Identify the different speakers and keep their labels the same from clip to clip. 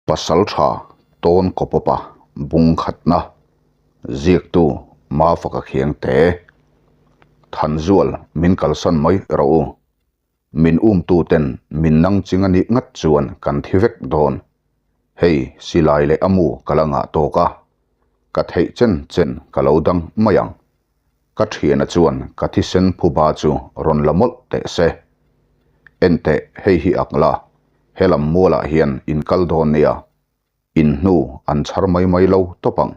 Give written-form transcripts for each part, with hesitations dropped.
Speaker 1: Pasaltha Tawn Kawpawpa bung khatna ziaktu Mafaka Khiangte Thanzual min kalsan mai rawh u. Min umtu ten min nang ching a nih ngat chuan kan thi vek dawn. Hei silai leh a mu ka la ngah tawk a, ka theih chen chen ka lo dang mai ang. Ka thiana chuan ka thisen phuba chu rawn la mawlh teh se. Enteh hei hi ak la, helam mualah hian in kal dawn nia, in hnu an chhar mai mai lo tawp ang.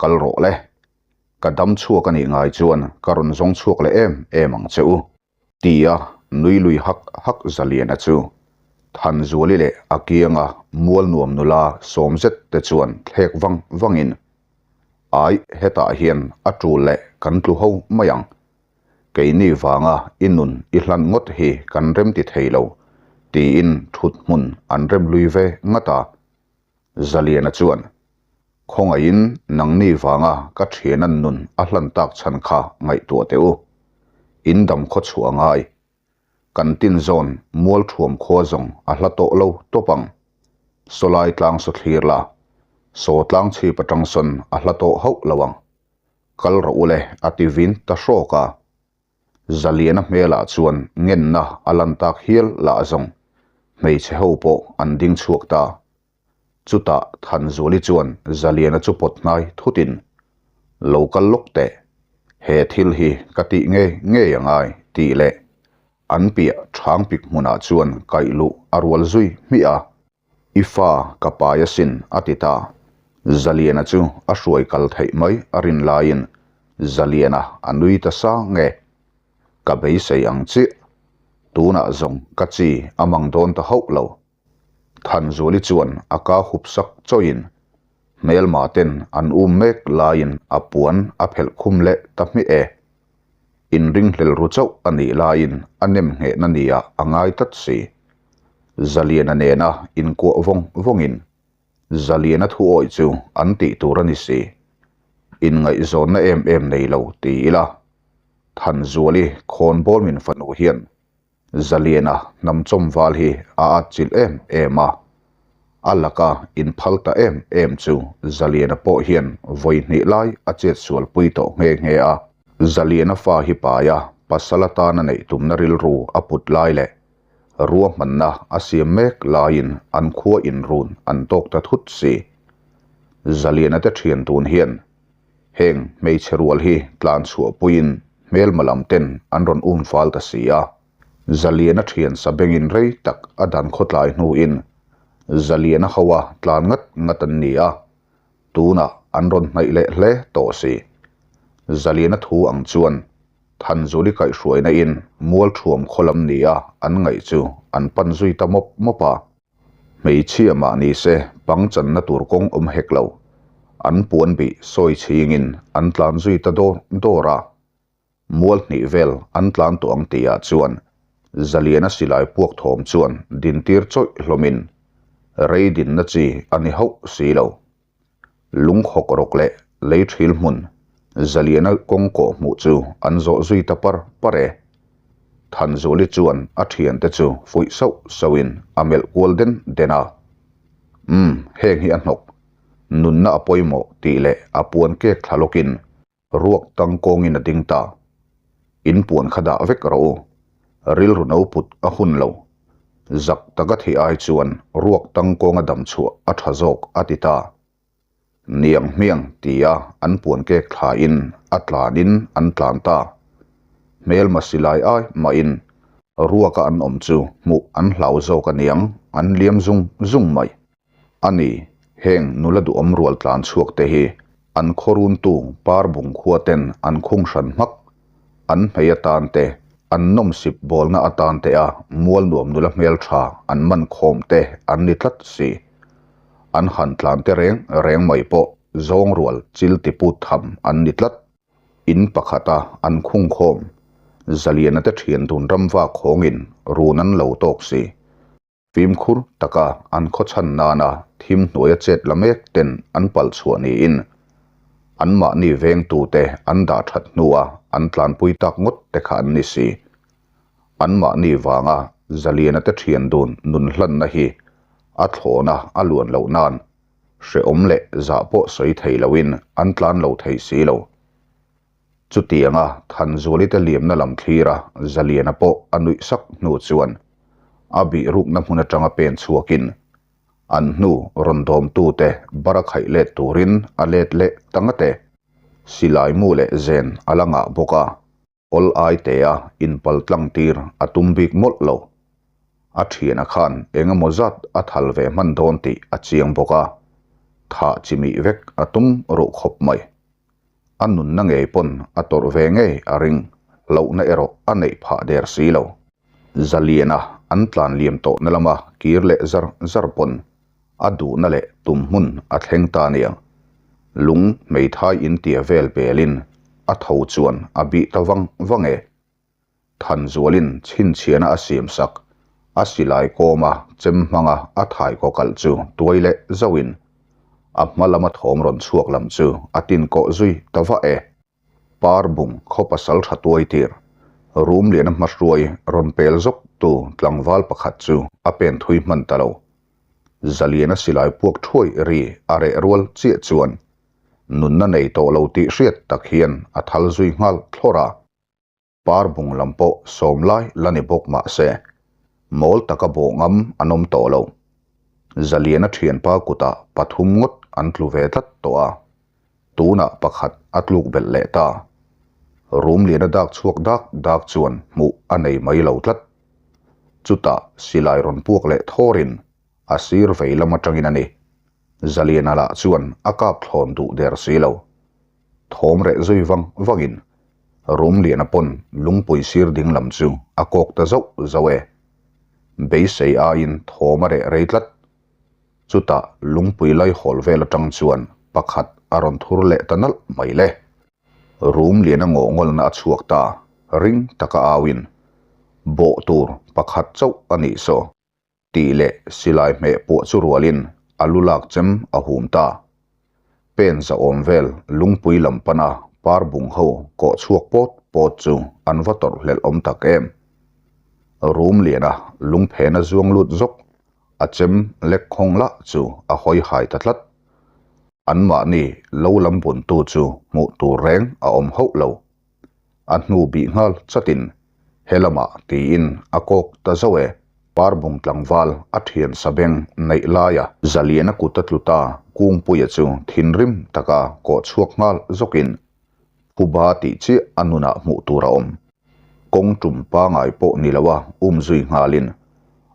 Speaker 1: Kal rawh le. Ka dam chhuak a nih ngai chuan ka rawn zawng chhuak leh em em ang che u. Tia nui lui hak hak Zaliana chu Thanzuali leh a kianga mual nuam nula sawm zet te chuan thlek vang vangin, Ai, hetah hian a tul leh kan tlu ho mai ang. Keini vanga i nun i hlan ngawt hi kan rem ti thei lo, tiin thut hmun an rem lui ve ngat a. Zaliana chuan, Khawngaihin nangni vanga ka thianan nun a hlan tak chhan kha ngaihtuah teh u. In dam khaw chhuah ngai. Kan tin zawn mual thuam khua zawng a hla tawh lo tawp ang. Sawlai tlang saw thlir la, saw tlang chhip atang sawn a hla tawh hauh lo ang. Kal rawh u le a ti vin ta hrawk a. Zaliana hmelah chuan ngenna a lan tak hial lah zawng hmeichhe ho pawh an ding chhuak ta. Chutah Thanzuali chuan Zaliana chu pawt hnai thutin, Lo kal lawk teh, he thil hi ka tih ngei ngei a ngai tih leh an piah chhang pik hmunah chuan kaih luh a rual zui hmiah a. I fa ka pai asin a ti ta. Zaliana chu a hruai kal theih mai a rin laiin Zaliana a nui ta sang e. Ka beisei ang chiah. Tunah zawng ka chi a mang dawn ta hauh lo. Thanzuali chuan a ka hup sak chawiin hmelma ten an um mek laiin a puan a phelh khum leh ta hmiah e. Inringhlel ru chauh a nih laiin a nem nghehna nia a ngai tlat si. Zaliana nena inkuah vawng vawngin Zaliana thu awih chu an tih tur a ni si. Inngaihzawnna em em nei lo ti ila, Thanzuali khawnbawl min fanu hian Zaliana hnam chawm val hi a atchilh em em a, a laka inphal ta em em chu Zaliana pawh hian vawi hnih lai a chet sual pui tawh nghe nghe a. Zaliana fa hi paia pasal atana neih tumna rilru a put lai leh ruahmanna a siam mek laiin an khua inrun an tawk ta thut si. Zaliana te thian tun hian Heng hmeichhe rual hi tlan chhuahpuiin hmelma lam ten an rawn um fal ta si a. Zaliana thian sa bengin rei tak a dan khawtlai hnuin Zaliana hoa tlan ngat ngat an ni a, tunah an rawn hnaih leh hle tawh si. Zaliana thu ang chuan Thanzuli kaihhruaina in Mualthuam khaw lam nia an ngaih chu an pan zui ta mawp mawp a. Hmeichhia mah ni se pangchanna tur kawng awm hek lo. An puan bih sawi chhingin an tlan zui ta dawr dawr a. Mual hnih vel an tlan tawh ang tihah chuan Zaliana silai puak thawm chuan dintir chawih hlawmin rei dinna chi a ni hauh si lo. Lunghawk rawk leh lei thil hmun Zaliana kawng kawh hmuh chu an zawh zui ta par par e. Thanzuli chuan a thiante chu fuih sauh sauhin a melh kual den den a. Umm, heng hi a hnawk. Nunna a pawimawh tih leh a puan kek thla lawkin ruak tang kawngin a ding ta. In puan kha dah vek rawh u. Rilru no put a hun lo. Zak taka thih ai chuan ruak tang kawnga dam chhuah a tha zawk a ti ta. Niang hmiang tia an puan kek thlain a tlanin an tlan ta. Hmelma silai ai mahin ruaka an awm chu hmuh an hlau zawk aniang an liam zung zung mai. A ni, heng nula duhawm rual tlan chhuak te hi an khawruntu par bung khua ten an khung hran hmak, an hmei atan te, an nawmsip bawlna atan te a mual nuam nula hmeltha an man khawm te an ni tlat si. An han tlan te reng reng mai pawh zawng rual chil ti put tham an ni tlat. In pakhata an khung khawm, Zaliana te thian dun ramva khawngin run an lo tawk si. Fimkhur taka an khawchhan nana thim hnuaia chet la mek ten an palh chhuah niin anmahni vengtute an dah that hnua an tlanpui tak ngawt te kha an ni si. Anmahni vanga Zaliana te thian dun nun hlanna hi A thlawna a luan loh nan hrehawm leh zah pawh sawi thei loin an tlan lo thei si lo. Chutianga Thanzuali te liamna lam thlira Zaliana pawh a nuih sak hnu chuan a bih rukna hmun atanga pen chhuakin an hnu rawn dawmtute bara khaih let turin a let leh ta ngat e. Silai mu leh zen a la ngah bawk a. Awl ai tea inpal tlang tir a tum bik mawlh lo. A thiana khan eng emaw zat a thal ve hman dawn tih a chiang bawk a, thah chi mih vek a tum ruh khawp mai. A nunna ngei pawn a tawrh ve ngei a ring, hlauhna erawh a neih phah der si lo. Zaliana an tlan liam tawhna lama kir leh zar zar pawn A duhna leh tum hmun a thleng ta aniang. Lung hmeithai intia vel belin a tho chuan a bih ta vang vang e. Thanzualin chhinchhiahna a siamsak, a silai kawma chem hmanga a thai kaw kalh chu tuai leh zauhin a hma lama thawm rawn chhuak lam chu a tinkawh zui ta vah e. Par bung khaw pasal tha tuai tir, rum liana hmahruai rawn pel zawk tu tlangval pakhat chu a pen thui hman ta lo. Zaliana silai puak thuai ri a reh rual chiah chuan nunna nei tawh lo tih hriat tak hian a thal zui nghal thlawr a. Par bung lam pawh sawm lai la ni bawk mah se, mawl taka bawh ngam an awm tawh lo. Zaliana thianpa kutah pathum ngawt an tlu ve tlat tawh a, tunah pakhat a tluk belh leh ta. Rum liana dak chhuak dak dak chuan hmuh a nei mai lo tlat. Chutah silai rawn puak leh thawrin a sir vei lam atangin a ni. Zaliana lah chuan a kap thlawn duh der si lo. Thawm reh zui vang vangin Rumliana pawn lungpui sir ding lam chu a kawk ta zauh zauh e. Beisei aiin thawm a reh rei tlat. Chutah lungpui laihawl vel atang chuan pakhat a rawn thur leh ta nalh mai le. Rumliana ngawhngawlna a chhuak ta, ring taka auin bawh tur pakhat chauh a nih saw. Tih leh silai hmeh puah chu rualin a lu lak chem a hum ta. Pen zahawm vel lungpui lam pana par bung ho kawh chhuak pawt pawt chu an va tawrh hlelh awm tak em. Rum liana lungphena zuang lut zawk a chem lek khawng lah chu a hawi hai ta tlat. Anmahni lo lam buntu chu hmuh tur reng a awm hauh lo. A hnu bih nghal chatin he lamah tiin a kawk ta zauh e. Parbung tlangval a thian sabeng neih laia Zaliana kut a tlu ta Kungpuia chu thinrim taka kawh chhuak nghal zawkin Phuba tih chiah a nunah hmuh tur a awm. Kawng tum pangai pawh ni loa um zui nghalin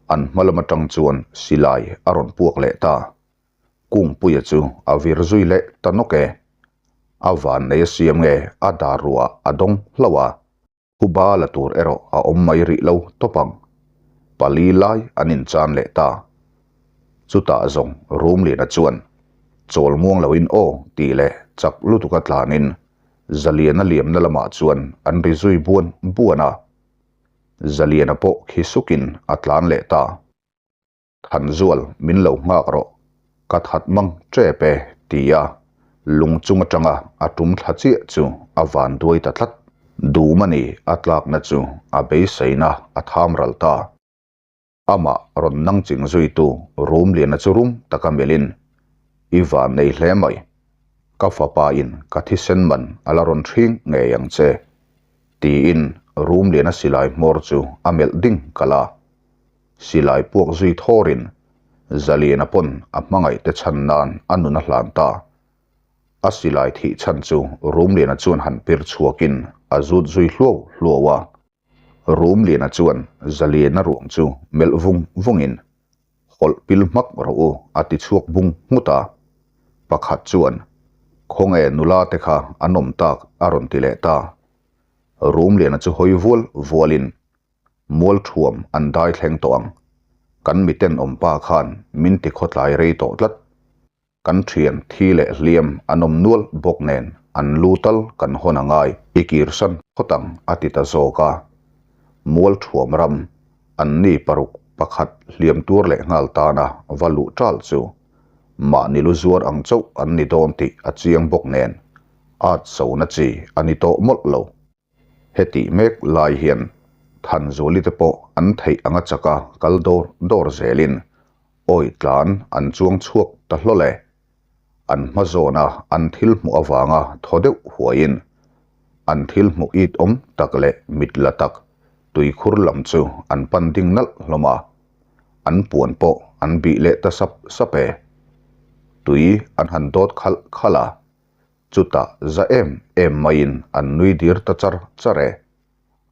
Speaker 1: an hma lam atang chuan silai a rawn puak leh ta. Kungpuia chu a vir zui leh ta nawk e. A vannei a siam nge a dar ruah a dawng hlauh a. Phuba la tur erawh a awm mai rih lo tawp ang. Pali lai an inchan leh ta. Chutah zawng Rumliana chuan chawl muang loin aw tih leh chak lutuka tlanin Zaliana liamna lamah chuan an ri zui buan buan a. Zaliana pawh khi sukin a tlan leh ta. Thanzual min lo nghak rawh, ka that mang tep e, ti a lung chung atanga a tum thla chiah chu a van duai ta tlat. Dum a ni a tlakna chu a beiseina a tham ral ta. Amah rawn nang ching zuitu Rumliana chu rum taka melhin, I van nei hle mai, ka fapa in ka thisen man a la rawn hring ngei ang che, tiin Rumliana silai hmawr chu a melh ding kalh a. Silai puak zui thawrin Zaliana pawn a hmangaihte chhan nan a nun a hlan ta. A silai thih chhan chu Rumliana chuan han pir chhuakin a zut zui hluau hluau a. Rumliana chuan Zaliana ruang chu melh vung vungin, Hawlh pil hmak rawh u a ti chhuak bung nghut a. Pakhat chuan, Khawnge nula te kha an awm tak a rawn ti leh ta. Rumliana chu hawi vual vualin Mualthuam an dai thleng tawh ang. Kan miten awmpa khan min ti khawtlai rei tawh tlat. Kan thian thi leh hliam an awm nual bawk nen an lu tal kan hawn a ngai. I kirsan phawt ang a ti ta zawk a. Mualthuam ram an ni paruk pakhat hliam tuar leh nghal tana va luh ṭal chu mahni lu zuar ang chauh an ni dawn tih a chiang bawk nen at sona chi a ni tawh mawlh lo. Hetih mek lai hian Thanzuali te pawh an theih anga chaka kal dawr dawr zelin. Awi tlan an chuang chhuak ta hlawl e. An hma zawna an thil hmuh avanga thaw deuh huaiin an thil hmuh it awm tak leh mit la tak tuikhur lam chu an pan ding nalh hlawm a. An puan pawh an bih leh ta sap sap e. Tui an han dawt khalh khalh a, chutah za em em maiin an nui dir ta char char e.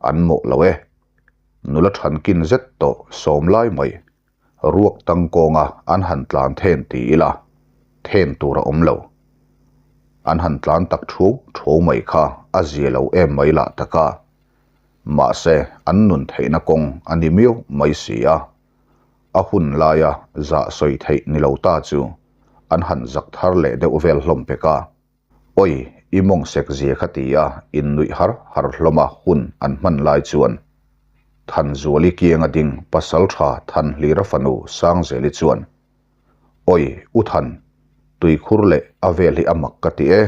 Speaker 1: An mawh lo e. Nula thankin zet tawh sawm lai mai ruak tangkawnga an han tlan then ti ila then tur a awm lo. An han tlan tak thuau thuau mai kha a zia lo em mai lah tak a. Mahse an nun theihna kawng a ni miau mai si a. A hun laia zah sawi theih ni lo ta chu an han zak thar leh deuh vel hlawm pek a. Oi, i mawng sek zia kha ti a innuih har har hlawm a hun an hman lai chuan Thanzuali kianga ding pasaltha Thanhlira fanu Sangzeli chuan, Oi, U Than, tuikhur leh a vel hi a mak ka ti e.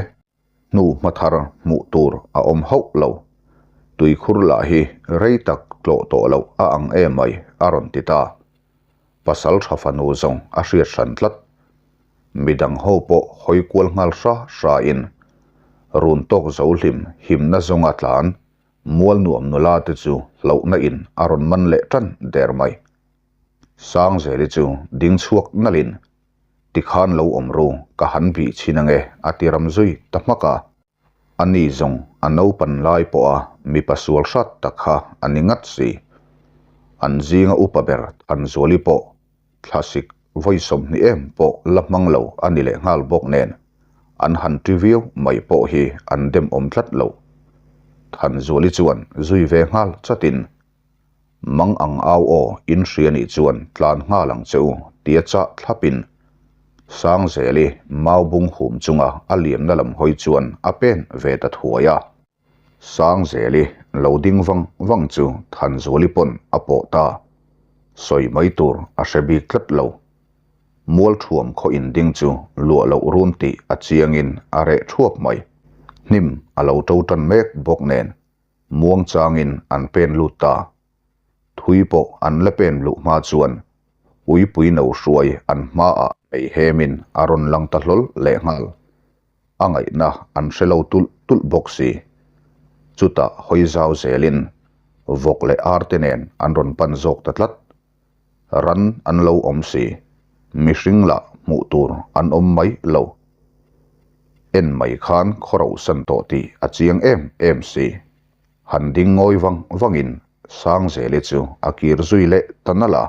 Speaker 1: Hnu hma thar hmuh tur a awm hauh lo. Tuikhur lah hi rei tak tlawh tawh loh a ang emai a rawn ti ta. Pasaltha fanu zawng a hriat hran tlat. Midang ho pawh hawi kual nghal hra hra in run tawk zo hlim himna zawnga tlan mual nuam nula te chu hlauhna in a rawn man leh tan der mai. Sangzeli chu ding chhuak nalhin tikhan lo awm ru ka han bih chhin ange a ti ram zui ta hmak a. A ni zawng a naupan lai pawha mipa sual hrat tak kha a ni ngat si. An zinga upa ber Thanzuali pawh thlasik vawi 20 em pawh la hmang lo a ni leh nghal bawk nen an han ṭi viau mai pawh hi an dem awm tlat lo. Thanzuali chuan zui ve nghal chatin Mang ang au aw, in hria nih chuan tlan nghal ang che u, tia chah thlapin Sangzeli mau bung hum chunga a liamna lam hawi chuan a pen ve ta thuai a. Sangzeli lo ding vang vang chu Thanzuali pawn a pawh ta. Sawi mai tur a hre bik tlat lo. Mualthuam khaw inding chu luah loh run tih a chiangin a reh thuap mai. Hnim a lo to tan mek bawk nen Muang changin an pen lut ta. Thui pawh an la pen luh hma chuan uipui no hruai an hmaah hmeihemin a rawn lang ta hlawl lehnghal. A ngaihna an hre lo tulh tulh bawk si. Chutah hawi zau zelin vawk leh arte nen an rawn pan zawk ta tlat. Ran an lo awm si. Mihring lah hmuh tur an awm mai lo. En mai khan khawrohsan tawh tih a chiang em em si. Han ding ngawi vang vangin Sangzeli chu a kir zui leh ta nalh a.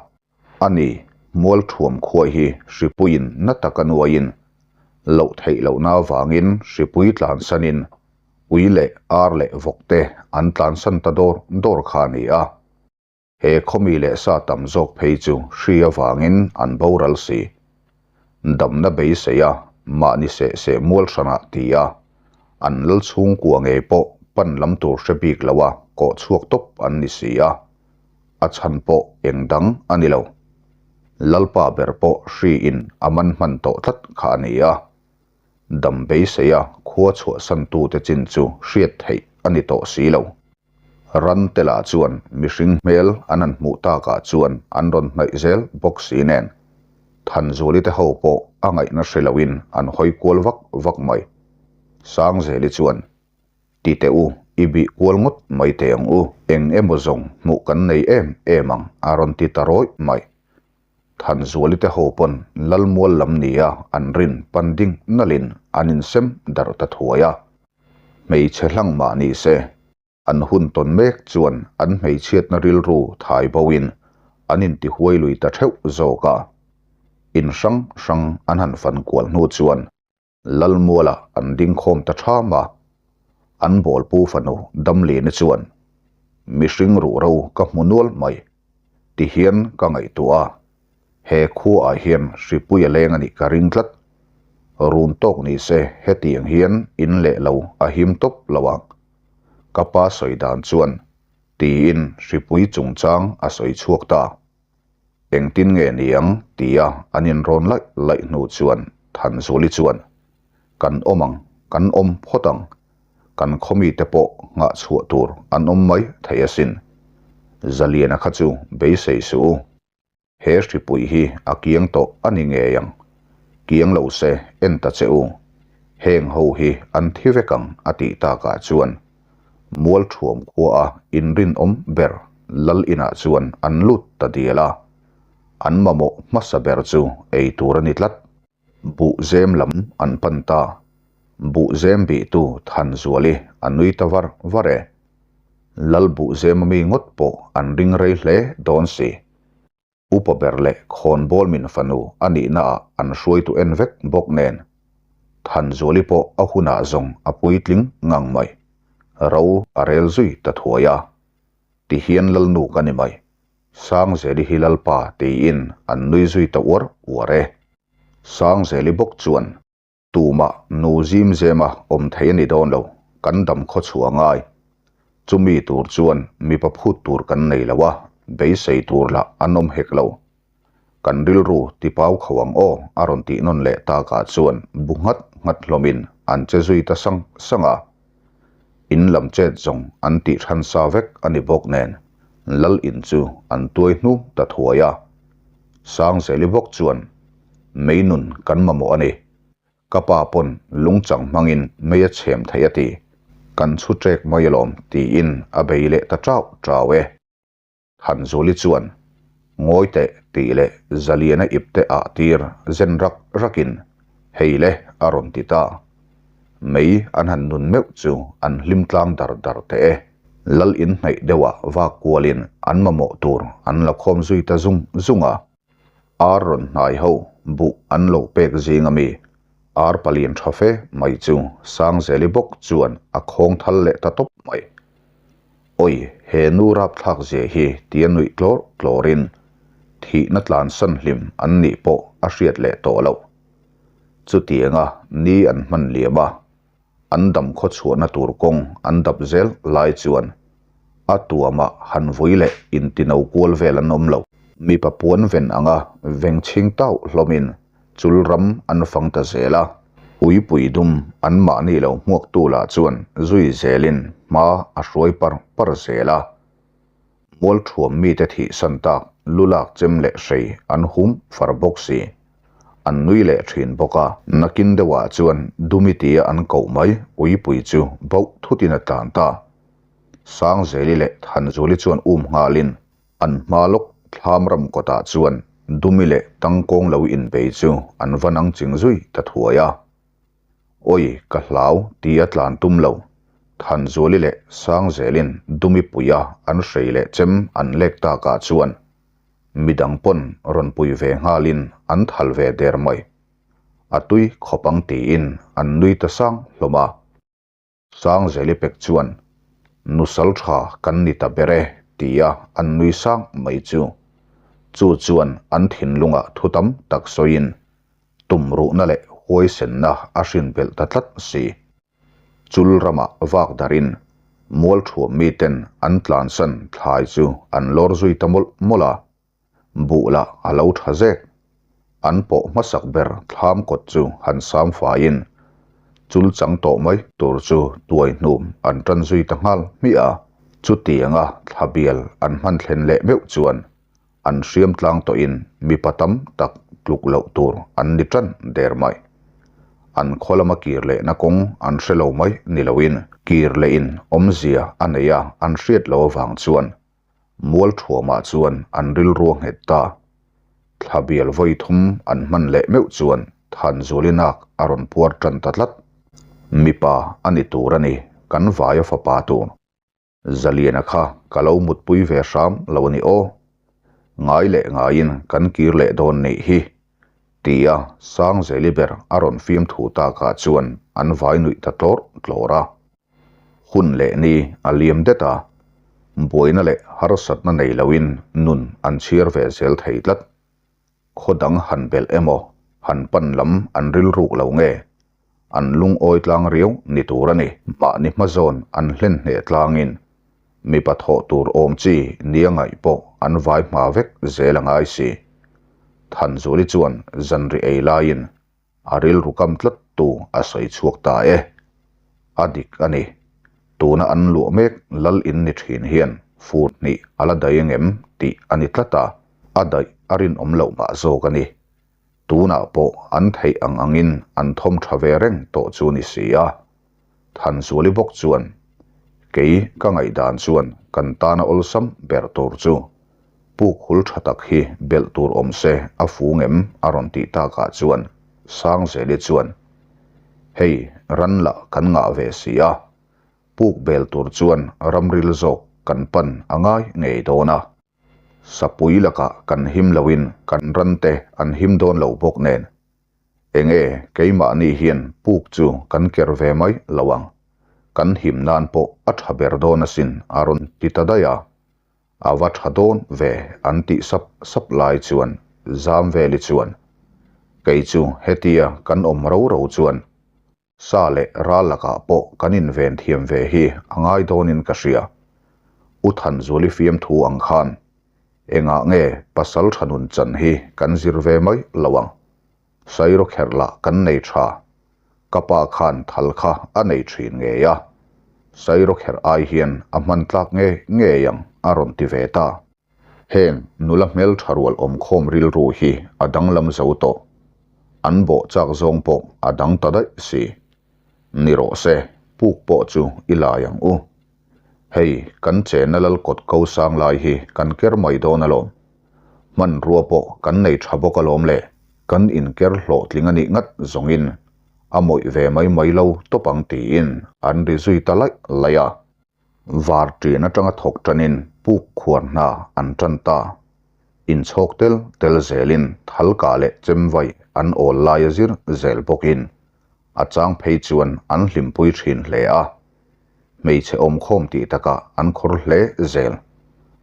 Speaker 1: A ni, Mualthuam khua hi hripuiin na taka nuaiin loh theih lohna avangin hripui tlansanin ui leh ar leh vawk te an tlansan ta dawr dawr kha a ni a. He khawmi leh sa tam zawk phei chu hri avangin an boral si. Damna beisei a, mahni seh seh mual hranah ti a, an lal chhungkua ngei pawh pan lam tur hre bik lo a kawh chhuak tawp an ni si a, a chhan pawh eng dang a ni lo. Lalpa ber pawh hri in a man hman tawh tlat kha a ni a. Dam beisei a khua chhuahsan tute chin chu hriat theih a ni tawh si lo. Ran te lah chuan mihring hmel an han hmuh takah chuan an rawn hnaih zel bawk si nen Thanzuali te ho pawh a ngaihna hre loin an hawi kual vak vak mai. Sangzeli chuan, Ti teh u, i bih kual ngawt mai teh ang u, eng emaw zawng hmuh kan nei em em ang a rawn ti ta rawih mai. Thanzuali te ho pawn Lalmual lam nia an rin pan ding nalhin an insem darh ta thuai a. Hmeichhe hlang mah ni se, an hun tawn mek chuan an hmeichhiatna rilru thai boin an intihuai lui ta theuh zawk a. In hrang hrang an han fan kual hnu chuan Lalmuala an ding khawm ta ṭham a, an bawlpu fanu Damlini chuan, Mihring ruhro ka hmu nual mai, ti hian ka ngaihtuah a, he khuaah hian hripui a leng a nih ka ring tlat. Run tawk ni se hetiang hian in leh lo a him tawp lo ang, ka pa sawi dan chuan, tiin hripui chungchang a sawi chhuak ta. Engtin nge niang tia an inrawn laih laih hnu chuan Thanzuli chuan, Kan awm ang, kan awm phawt ang, kan khawmite pawh nghah chhuah tur an awm mai thei asin. Zaliana kha chu beisei suh u. He hripui hi a kiang tawh a ni ngei ang. Kiang lo se en ta che u. Heng ho hi an thi vek ang a tih takah chuan Mualthuam khuaa inrinawm ber Lal inah chuan an lut ta dial a. An mamawh hmasa ber chu ei tur a ni tlat. Buhzem lam an pan ta. Buhzem bihtu Thanzuali a nui ta var var e. Lal Buhzem ami ngawt pawh an ring rei hle dawn si. Upa ber leh khawnbawl min fanu a nihnaah an hruaitu en vek bawk nen. Thanzuali pawh a hunah zawng a puitling ngang mai. Ro a rel zui ta thuai a. Tihian Lalnu ka ni mai. Sangzeli hi Lalpa tiin an nui zui ta uar uar e. Sangzeli bawk chuan Tumah nu zim zema awm thei a ni dawn lo, kan dam khaw chhuah ngai. Chumi tur chuan mipa phut tur kan nei lo a, beisei tur lah an awm hek lo. Kan rilru tipau kho ang aw a rawn tih nawn leh takah chuan bu nghat nghat hlawmin an che zui ta sang sang a. In lam chet zawng an tih than sa vek a ni bawk nen Lal in chu an tuai hnu ta thuai a. Sangzeli bawk chuan Mei nun kan mamawh a ni. Ka pa pawn lungchang hmangin mei a chhem thei a ti. Kan chhu ṭek mai alawm tiin a bei leh ta ṭau ṭau e. Thanzuli chuan Ngawi teh tih leh Zaliana ipte ah tir zen rak rakin Hei le a rawn ti ta. Mei an han nun meuh chu an hlim tlang dar dar teh e. Lal in hnaih deuhah vak kualin an mamawh tur an la khawm zui ta zung zung a. Ar rawn hnai ho buh an lo pek zing ami ar palian tha fe mai chu Sangzeli bawk chuan a khawng thal leh ta tawp mai. Awi, he nu rapthlak zia hi tia nuih tlawr tlawrin thihna tlansan hlim an nih pawh a hriat leh tawh loh. Chutianga ni an hman liam a, an dam khaw chhuahna tur kawng an dap zel lai chuan a tuamah han vui leh intino kual vel an awm lo. Mipa puan ven anga veng chhing tauh hlawmin chul ram an fang ta zel a, uipui dum an mahni lo hmuaktu lah chuan zui zelin hma a hruai par par zel a. Mualthuam mite thihsan tak lulak chem leh hrei an hum far bawk si. An nui leh thin bawk a. Nakin deuhah chuan Dumi tia an koh mai uipui chu bauh thutin a tlan ta. Sangzeli leh Thanzuli chuan um nghalin an hma lawk thlam ram kawtah chuan Dumi leh Tangkawng lo inbei chu an va nang ching zui ta thuai a. Awi, ka hlau tia tlan tum lo. Thanzuali leh Sangzelin Dumi puia an hrei leh chem an lek takah chuan midang pawn rawn pui ve nghalin an thal ve der mai. A tui khawp ang tiin an nui ta sang hlawm a. Sangzeli pek chuan, Nusal tha kan ni ta ber e tia an nui sang mai chu. Chu chuan an thinlungah thu tam tak sawiin tumruhna leh huaisenna a hrin belh ta tlat si. Chul ramah vak darin mualthuam miten an tlansan thlai chu an lawr zui ta mawlh mawlh a, buh lah a lo tha zek. An pawh hmasak ber thlam kawt chu han sam faiin chul chang tawh mai tur chu tuai hnum an tan zui ta nghal hmiah a, chutianga thla bial an hman thlen leh meuh chuan An hriam tlang tawhin mipa tam tak tluk loh tur an ni tan der mai. An khaw lama kir lehna kawng an hre lo mai ni loin kir lehin awmzia a nei a an hriat lo avang chuan Mualthuamah chuan an rilru a nghet ta. Thla bial vawi thum an hman leh meuh chuan Thanzualinak a rawn puar tan ta tlat. Mipa a ni tur a ni, kan vaia fapa tur. Zaliana kha ka lo mutpui ve hram lo a ni aw. Ngai leh ngaiin kan kir leh dawn nih hi, tia Sangzeli ber a rawn fim thu takah chuan an vai nuih ta tlawr tlawr a. Hun leh ni a liam det a, buaina leh harsatna nei loin nun an chhiar ve zel thei tlat. Khaw dang han belh emaw han pan lam an rilruk lo nge? An lungawi tlang riau ni tur a ni. Mahni hma zawn an hlen hneh tlangin mipa thawh tur awm chi nia ngaih pawh an vai hma vek zel a ngai si. Thanzuli chuan zanri ei laiin a rilru kam tlat tu a sawi chhuak ta e. A dik a ni. Tuna an luah mek lal in ni thin hian fur hnih a la daih angem tih a ni tlat a, a daih a rinawm loh mah zawk a ni. Tunah pawh an theih ang angin an thawm tha ve reng tawh chu ni si a. Thanzuali bawk chuan, Kei ka ngaihdan chuan kan tana awlsam ber tur chu puk hul tha tak hi belh tur awm se a fu ngem a rawn tih takah chuan Sangzeli chuan, Hei ran lah kan ngah ve si a, puk bel tur chuan ramril zawk kan pan a ngai ngei dawn a. Sapui lakah kan him loin kan rante an him dawn lo bawk nen. Enge keimahni hian puk chu kan ker ve mai lo ang. Kan him nan pawh a tha ber dawn asin a rawn ti ta daih a. A va tha dawn ve an tih sap sap lai chuan Zamveli chuan, Kei chu hetia kan awm ro ro chuan Sa leh ral lakah pawh kan inven thiam ve hi a ngai dawnin ka hria. U Thanzuali fiamthu ang khan engah nge pasal tha nun chan hi kan zir ve mai lo ang. Sairawkherh lah kan nei tha. Ka pa khan thal kha a nei thin ngei a. Sairawkherh ai hian a hman tlak ngei ngei ang a rawn ti ve ta. Heng nula hmeltha rual awmkhawm rilru hi a danglam zo tawh. An bawh chak zawng pawh a dang ta daih si. Ni rawh se, puk pawh chu i lai ang u. Hei, kan chenna lal kawt ko sang lai hi kan ker mai dawn alawm. Hmanrua pawh kan nei tha bawk alawm le, kan inker hlawhtling a nih ngat zawngin a mawih ve mai mai lo tawp ang tiin an ri zui ta laih laih a. Var ṭin aṭanga thawk ṭanin puk khuar hna an ṭan ta. Inchhawk tel tel zelin thalkah leh chemvai an awl laia zir zel bawkin a chang phei chuan an hlimpui ṭhin hle a. Hmeichhe awmkhawm tih takah an khawr hle zel.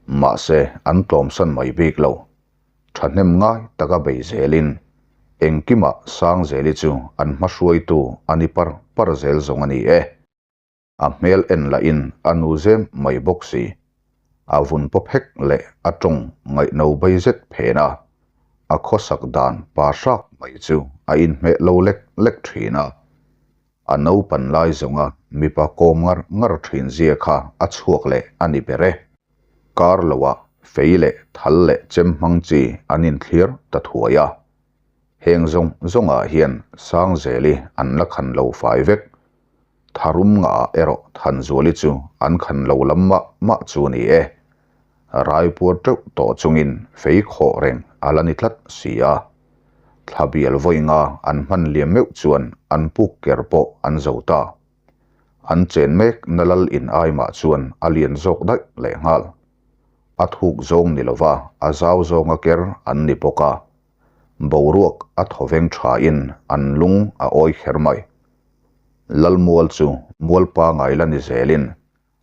Speaker 1: Mahse an tlawmsan mai bik lo. Ṭhahnem ngai taka bei zelin engkimah Sangzeli chu an hmahruaitu a ni par par zel zawng a ni e. A hmel en lahin a nu zem mai bawk si. A vun paw phek leh a tawng ngaihno bai zet phen a, a khawsak dan pa hrak mai chu a inhmeh lo lek lek thin a. A naupan lai zawnga mipa kawm ngar ngar thin zia kha a chhuak leh a ni ber e. Kar loah fei leh thal leh chem hmang chi an inthlir ta thuai a. Heng zawng zawngah hian Sangzeli an la khan lo fai vek. Tharum ngah erawh Thanzuali chu an khan lo lam mah mah chu ni e. Raipuar teuh tawh chungin fei khawh reng a la ni tlat si a. Thla bial vawi nga an hman liam meuh chuan an puk ker pawh an zo ta. An chen mek na lal in ai mah chuan a lian zawk daih lehnghal. A thuk zawng ni lova a zau zawnga ker an ni bawk a. Boruak a thawveng thain an lung a awi kher mai. Lalmual chu mual pangai la ni zelin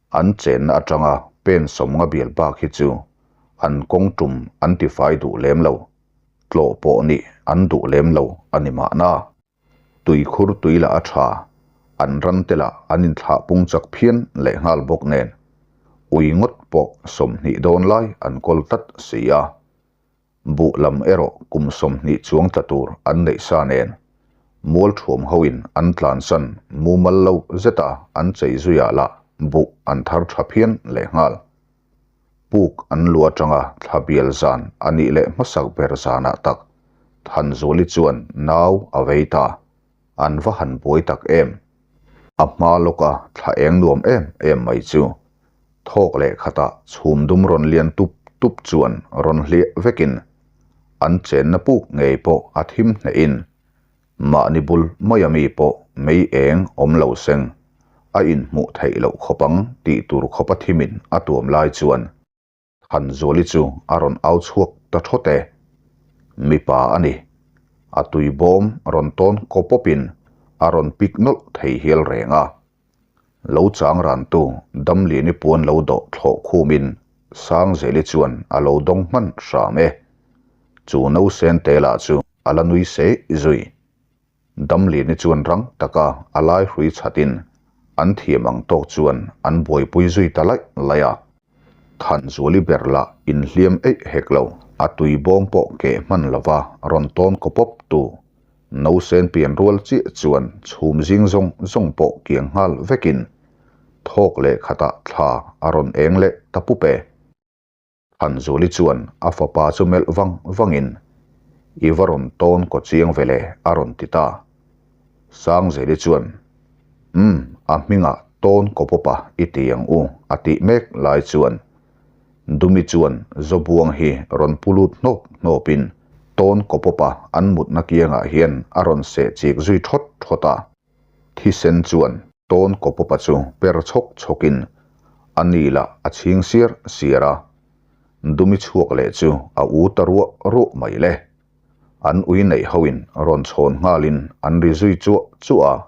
Speaker 1: an chenna atanga pen sawmnga bial bak hi chu an kawng tum an tifai duh lem lo, tlawh pawh nih an duh lem lo a ni mahna. Tuikhur tui lah a tha, an ran te lah an inthlah pung chak phian leh nghal bawk nen ui ngawt pawh 20 dawn lai an kawl tlat si a. Buh lam erawh kum 20 chuang tla tur an neih sa nen, mualthuam hoin an tlansan mumal lo zeta an chei zuiah lah buh an thar tha phian lehnghal. Puk an lu atanga thla bial zan a nih leh hmasak ber zanah tak Thanzuali chuan nau a vei ta. An va han buai tak em! A hma lawka thla eng nuam em em mai chu Thawk leh khatah chhum dum rawn lian tup tup chuan rawn hliah vekin an chenna puk ngei pawh a thim hnehin mahni bul maia mi pawh mei eng awm lo seng a inhmuh theih loh khawp ang tih tur khawpa thimin a tuam lai chuan Thanzuali chu a rawn au chhuak ta thawt e. Mipa a ni. A tui bawm rawn tawn kaw pawpin a rawn pik nawlh thei hial reng a. Lo chang rantu Damliani puan lo dawh thlawh khumin Sangzeli chuan a lo dawng hman hram e. Chu nausen te lah chu a la nui seih zui. Damliani chuan rang taka a lai hrui chhatin an thiam ang tawk chuan an buaipui zui ta laih laih a. Thanzuali ber lah inhliam eih hek lo, a tui bawm pawh keh hman lova rawn tawn kaw pawp tu Nausen pian rual chiah chuan chhum zing zawng zawng pawh kiang nghal vekin thawk leh khatah thla a rawn eng leh ta pup e. Thanzuli chuan a fapa chu melh vang vangin, I va rawn tawn kaw chiang ve le, a rawn ti ta. Sangzeli chuan, Umm, a hmingah tawn kaw pawpa i ti ang u, a tih mek lai chuan Dumi chuan Zobuang hi rawn pu lut hnawp hnawpin tawn kaw pawpa an mutna kiangah hian a rawn seh chik zui thawt thawt a. Thisen chuan tawn kawpawpa chu per chhawk chhawkin a ni lah a chhing siar siar a, Dumi chhuak leh chu a u ta ruah ruah mai le. An ui neih hoin rawn chhawn nghalin an ri zui chuah chuah a,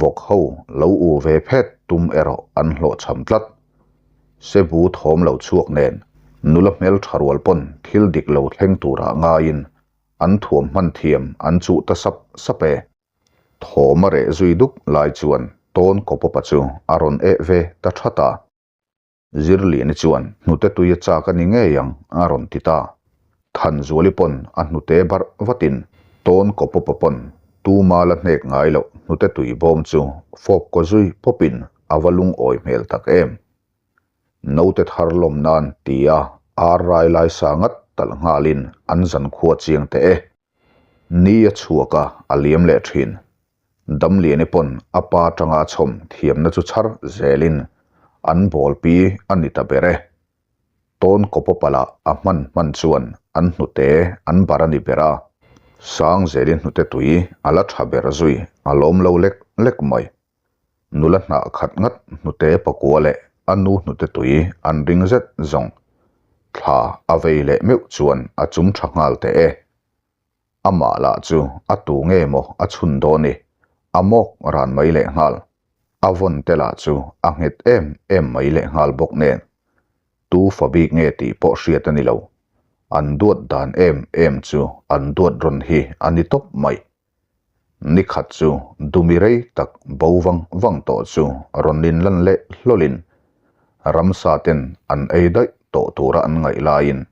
Speaker 1: vawk ho lo u ve phet tum erawh an hlawhchham tlat. Sebu thawm lo chhuak nen nula hmeltha rual pawn thil dik lo thleng turah ngaiin an thuam hman thiam an chuh ta sap sap e. Thawm a reh zui duk lai chuan tawn kawpawpa chu a rawn eh ve ta that a. Zirliani chuan hnute tui a chak a ni ngei ang a rawn ti ta. Thanzuali pawn a hnute barh vatin tawn kawpawpa pawn tuma la hnek ngai loh hnute tui bawm chu fawp kaw zui pawpin a va lungawi hmel tak em. Naute thar lawm nan tia ar rai lai sa ngat talh nghalin an zankhua chiang teh e. Ni a chhuak a, a liam leh thin. Damliani pawn a pa tanga chhawm thiamna chu chhar zelin an bawl pi a ni ta ber e. Tawn kawpawpa lah a hman hman chuan an hnute an bar a ni ber a. Sangzeli hnute tui a la tha ber zui a lawm lo lek lek mai. Nula hnah khat ngat hnute pakua leh a nu hnute tui an ring zet zawng. Thla a vei leh meuh chuan a chum tha nghal teh e. Amah lah chu a tu nge maw a chhun dawn i, a mawk ran mai leh nghal. A vawn te lah chu a nghet em em mai leh nghal bawk nen. Tu fa bik nge tih pawh hriat a ni lo. An duat dan em em chu an duat rawn hi a ni tawp mai. Ni khat chu dumi rei tak bo vang vang tawh chu rawn inlan leh hlawlin ramsa ten an ei daih tawh tura an ngaih laiin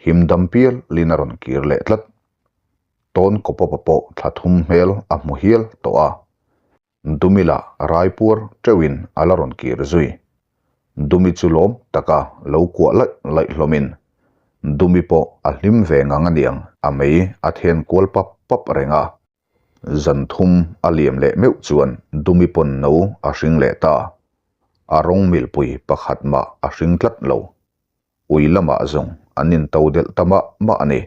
Speaker 1: him dam pial lin a rawn kir leh tlat. Tawn kawpawpa pawh thla thum hmel a hmu hial tawh a. Dumi lah raipuar teuhin a la rawn kir zui. Dumi chu lawm taka lo kuah laih laih hlawmin Dumi pawh a hlim ve ngang aniang a mei a then kual pap pap reng a. Zan thum a liam leh meuh chuan Dumi pawn no a hring leh ta. A rawng milpui pakhat mah a hring tlat lo. Ui lamah zawng an into delh ta mah mah a ni.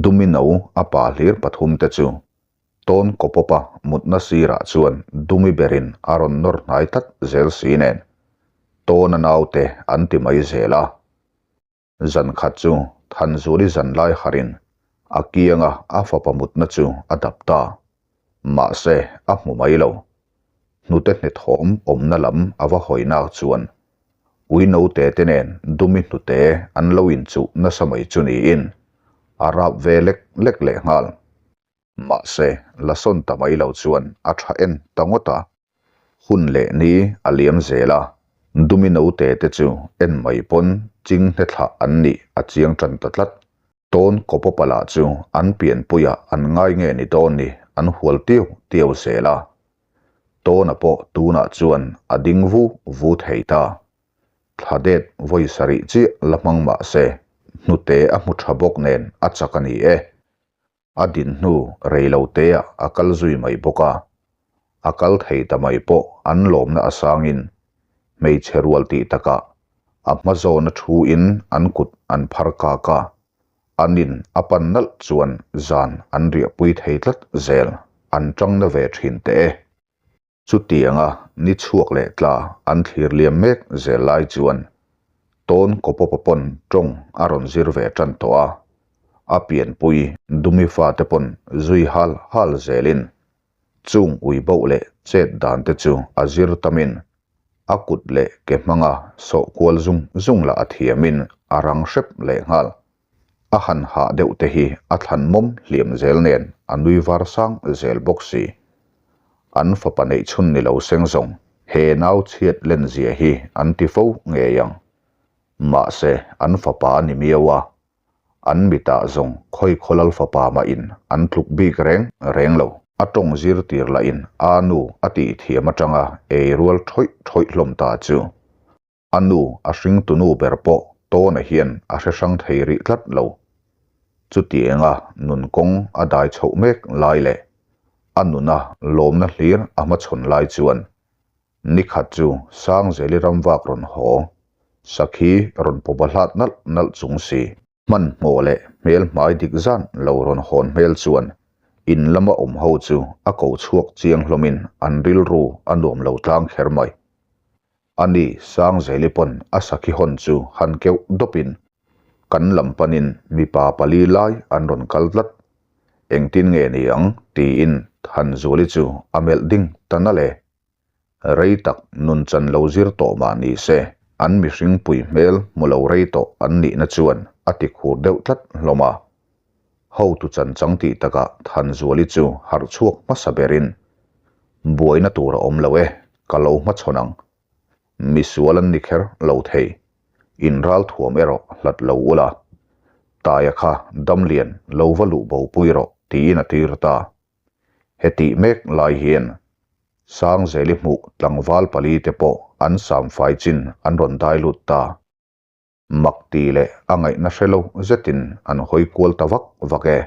Speaker 1: Dumi no a pa hlir pathum te chu Tawn kawpawpa mutna sirah chuan Dumi berin a rawn nawr hnai tlat zel si nen Tawna naute an ti mai zel a. Zan khat chu Thanzuli zan lai harin a kianga a fapa mutna chu a dap ta. Mahse a hmu mai lo. Hnute hnethawm awmna lam a va hawi nak chuan Ui note te nen Dumi hnute an lo inchuh nasa mai chu niin a rap ve lek lek lehnghal. Mahse, la sawn ta mai lo chuan a tha en ta ngawt a. Hun leh ni a liam zel a, Dumi note te chu en mai pawn ching hne thlah an nih a chiang tan ta tlat. Tawn kawpawpa lah chu an pianpuiah an ngai nge ni dawn ni an hual tiu tiu zel a. Tawna pawh tunah chuan a ding vu vu thei ta. Thla det vawi sarih chiah la hmang mah se, hnute a hmu tha bawk nen a chak a ni e. A din hnu rei lo teah a kal zui mai bawk a. A kal thei ta mai pawh an lawmna a sangin hmeichhe rual tih takah a hma zawna thuin an kut an phar kak a, an in a pan nalh chuan zan an riahpui thei tlat zel an tang na ve thin teh e. Chutianga ni chhuak leh tla an thlir liam mek zel lai chuan tawn kawpawpa pawn tawng a rawn zir ve tan tawh a, a pianpui Dumi fate pawn zui hal hal zelin chung ui boh leh chet dan te chu a zir tamin a kut leh ke hmanga sawh kual zung zung lah a thiamin a rang hrep lehnghal. A han hah deuh te hi a thlan mawm hliam zel nen a nui var sang zel bawk si. An fapa neih chhun ni lo seng zawng he nau chhiat len zia hi an ti fo ngei ang. Mahse an fapa a ni miau a, an mitah zawng khawi khawlal fapa mah in an tluk bik reng reng lo. A tawng zir tir lah in a nu a tih thiam atanga ei rual thawih thawih hlawm ta chu. A nu, a hringtu nu ber pawh. Tawna hian a hre hrang thei rih tlat lo. Chutianga nun kawng a dai chhoh mek lai leh a nuna lawmna hlir a hmachhawn lai chuan nikhat chu Sangzeli ramvak rawn haw, sakhi rawn pawba hlat nalh nalh chung si. Hmanhmawh leh hmel hmai dik zan lo rawn hawn hmel chuan in lama awm ho chu a ko chhuak chiang hlawmin an rilru a nuam lo tlang kher mai. Ani Sangzeli pawn a sakhi hawn chu han keuh dawpin kan lam panin mipa pali lai an rawn kal tlat. Engtin nge ni ang tiin Thanzuali chu a melh ding ta nalh e. Rei tak nun chan lo zir tawh mah ni se, an mihring pui hmel hmu lo rei tawh an nihna chuan a ti khur deuh tlat hlawm a. Hotu chan chang tih takah Thanzuali chu harh chhuak hmasa berin, Buaina tur a awm lo e, ka lo hmachhawn ang. Misual an ni kher lo thei. In ral thuam erawh hlat lo ula. Taia kha damlian lo va luh bo pui rawh tiin a tir ta. Hetih mek lai hian Sangzeli hmuh tlangval pali te pawh an samfai chin an rawn dai lut ta. Mak ti leh a ngaihna hre lo zetin an hawi kual ta vak vak e.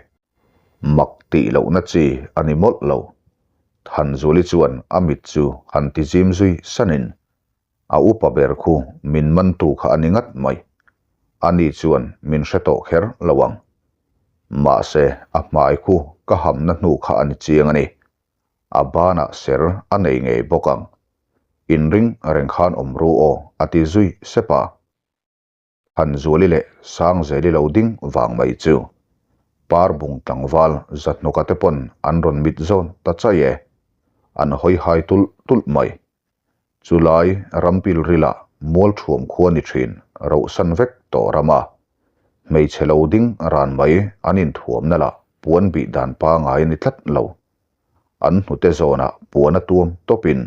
Speaker 1: Mak tih lohna chi a ni mawlh lo. Thanzuli chuan a mit chu han ti zim zui sanin A upa ber khu min mantu kha a ni ngat mai. Ani chuan min hre tawh kher lo ang. Mahse, a hmai khu ka hamna hnu kha a ni chiang a ni. A banah ser a nei ngei bawk ang. Inring reng khan awm ru aw, a ti zui sep a. Hanzuali leh Sangzeli lo ding vang mai chu Parbung tlangval Zahnawka te pawn an rawn mit zawn ta chai e. An hawi hai tulh tulh mai. Chulai rampil rilah Mualthuam khua ni thin rohsan vek tawh rama hmeichhe lo ding ran mai an inthuamna lah puan bih dan pangai a ni tlat lo. An hnute zawnah puan a tuam tawpin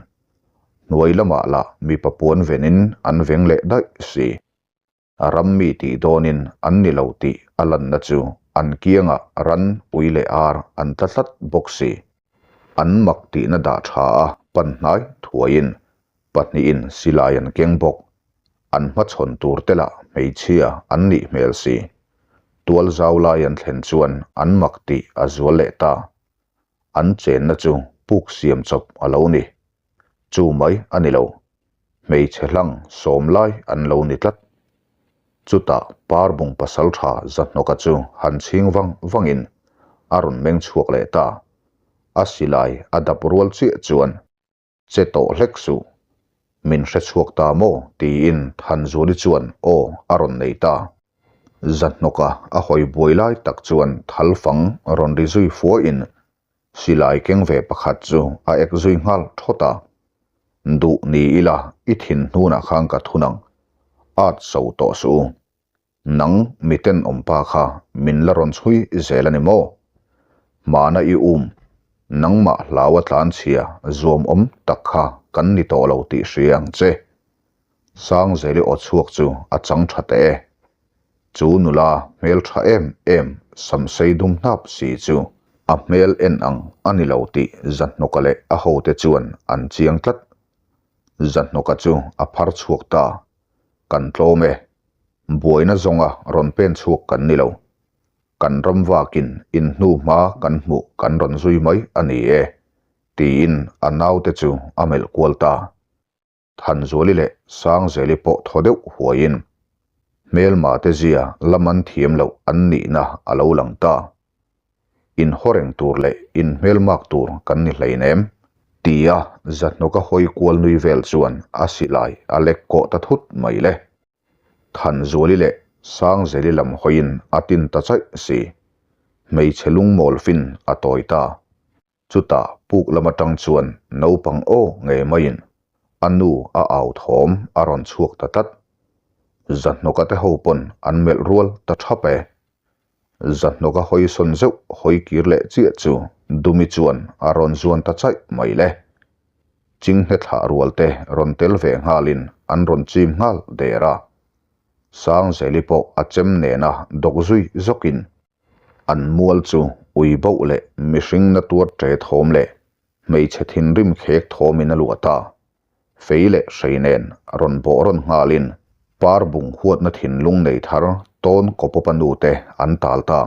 Speaker 1: hnuai lamah lah mipa puan venin an veng leh daih si. A ram mi tih dawnin an ni lo tih a lanna chu an kiangah ran ui leh ar an tla tlat bawk si. An mak tihna dah tha a pan hnai thuaiin pahnihin silai an keng bawk. An hmachhawn tur te lah hmeichhia an nih hmel si. Tual zau lai an thlen chuan an mak tih a zual leh ta. An chenna chu puk siam chawp a lo ni. Chu mai a ni lo. Hmeichhe hlang sawm lai an lo ni tlat. Chutah Parbung pasaltha Zahnawka chu han chhing vang vangin a rawn meng chhuak leh ta. A silai a dap rual chiah chuan Che tawh hlek suh. Min hre chhuak ta maw? tiin Thanzuali chuan aw a rawn nei ta. Zahnawka a hawi buai lai tak chuan thalfang rawn ri zui fuahin silai keng ve pakhat chu a ek zui nghal thawt a. Duh ni ila i thin hnunah khan ka thun ang. At so tawh suh u. Nang miten awmpa kha min la rawn chhui zel a ni maw? Hmana i um, nangmah hlaua tlanchhia zuam awm tak kha kan ni tawh lo tih hria ang che. Sangzeli aw chhuak chu a chang tha teh e. Chu nula hmel tha em em samsei dum hnap si chu a hmel en ang a ni lo tih Zahnawka leh a hote chuan an chiang tlat. Zahnawka chu a phar chhuak ta. Kan tlawm e. Buaina zawnga rawn pen chhuak kan ni lo. Kan ram vakin in hnu hma kan hmuh kan rawn zui mai a ni e, tiin a naute chu a melh kual ta. Thanzuali leh Sangzeli pawh thaw deuh huaiin hmelma te zia la man thiam loh an nihna a lo lang ta. Inhaw reng tur leh inhmelmak tur kan ni hleinem, tia Zahnawka hawi kual nui vel chuan a silai a lek kawh ta thut mai le. Thanzuali leh Sangzeli lam hawiin a tin ta chaih si. Hmeichhe lungmawl fin a tawi ta. Chutah puk lam atang chuan naupang aw ngei maiin a nu a au thawm a rawn chhuak ta tlat. Zahnawka te ho pawn an melh rual ta thap e. Zahnawka hawi sawn zeuh hawi kir leh chiah chu Dumi chuan a rawn zuan ta chaih mai le. Chinghne thlah rual te rawn tel ve nghalin an rawn chim nghal der a. Sangzeli pawh a chem nena dawk zui zawkin An mual chu ui bauh leh mihring na tuar ṭe thawm leh hmeichhe thinrim khek thawmin a luah ta. Fei leh hrei nen rawn bawh rawn nghalin Parbung huatna thinlung nei thar tawn kawpawpa nute an tal ta.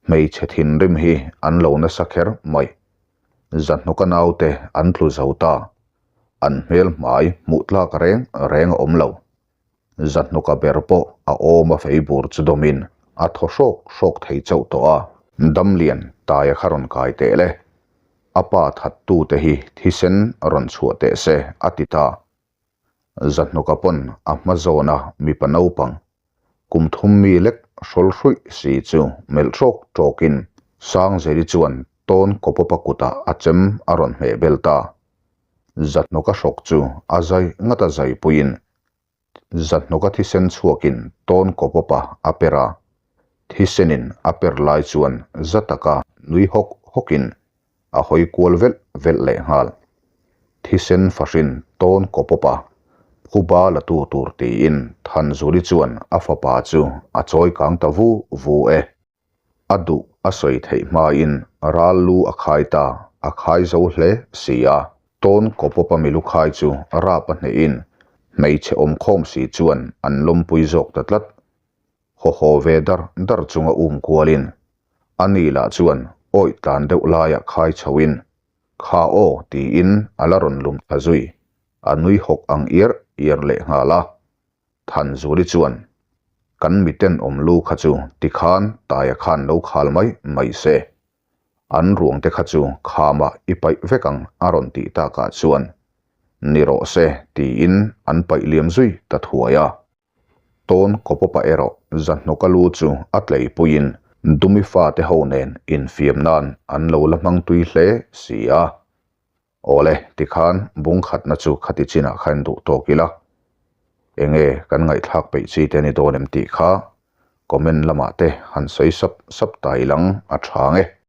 Speaker 1: Hmeichhe thinrim hi an lo nasa kher mai. Zahnawka naute an tlu zo ta. An hmel hmai hmuh tlak reng reng a awm lo. Zahnawka ber pawh a awm a fei bur chu dawmin a thaw hrawk hrawk thei chauh tawh a. Damlian taia kha rawn kai teh le. A pa thattute hi thisen rawn chhuah teh se a ti ta. Zahnawka pawn a hma zawna mipa naupang kum thum mi lek hrawl hruih si chu melh hrawk tawkin Sangzeli chuan tawn kawpawpa kutah a chem a rawn hmeh bel ta. Zahnawka hrawk chu a zai ngat a zaipuiin Zahnawka thisen chhuakin tawn kawpawpa a per a, thisenin a per lai chuan za taka nui hawk hawkin a hawi kual velh velh leh nghal. Thisen fahrin tawn kawpawp a, phuba la tu tur tiin Thanzuli chuan a fapa chu a chawi kang ta vu vu e. A duh a sawi theih hmain ral lu a khai ta, a khai zo hle si a. Tawn kawpawp a milu khai chu rap a hnehin hmeichhe awmkhawm si chuan an lawmpui zawk ta tlat. Haw haw ve dar dar chunga um kualin a ni lah chuan awih tlan deuh laia khai chhoin Kha aw tiin a la rawn lum thla zui, a nui hawk ang iar iar leh nghal a. Thanzuli chuan Kan miten awm lu kha chu tikhan taia khan lo khal mai mai se, an ruang te kha chu khamah i paih vek ang a rawn tih takah chuan Ni rawh se tiin an paih liam zui ta thuai a. Tawn kawpawpa erawh Zahnawka lu chu a tleipuiin Dumi fate ho nen infiam nan an lo la hmang tui hle si a. Awle, tikhan bung khatna chu khati chinah khan duh tawk ila. Enge kan ngaihthlak peih chi te ni dawn em tih kha comment lamah te han sawi sap sap ta ilang a tha nge.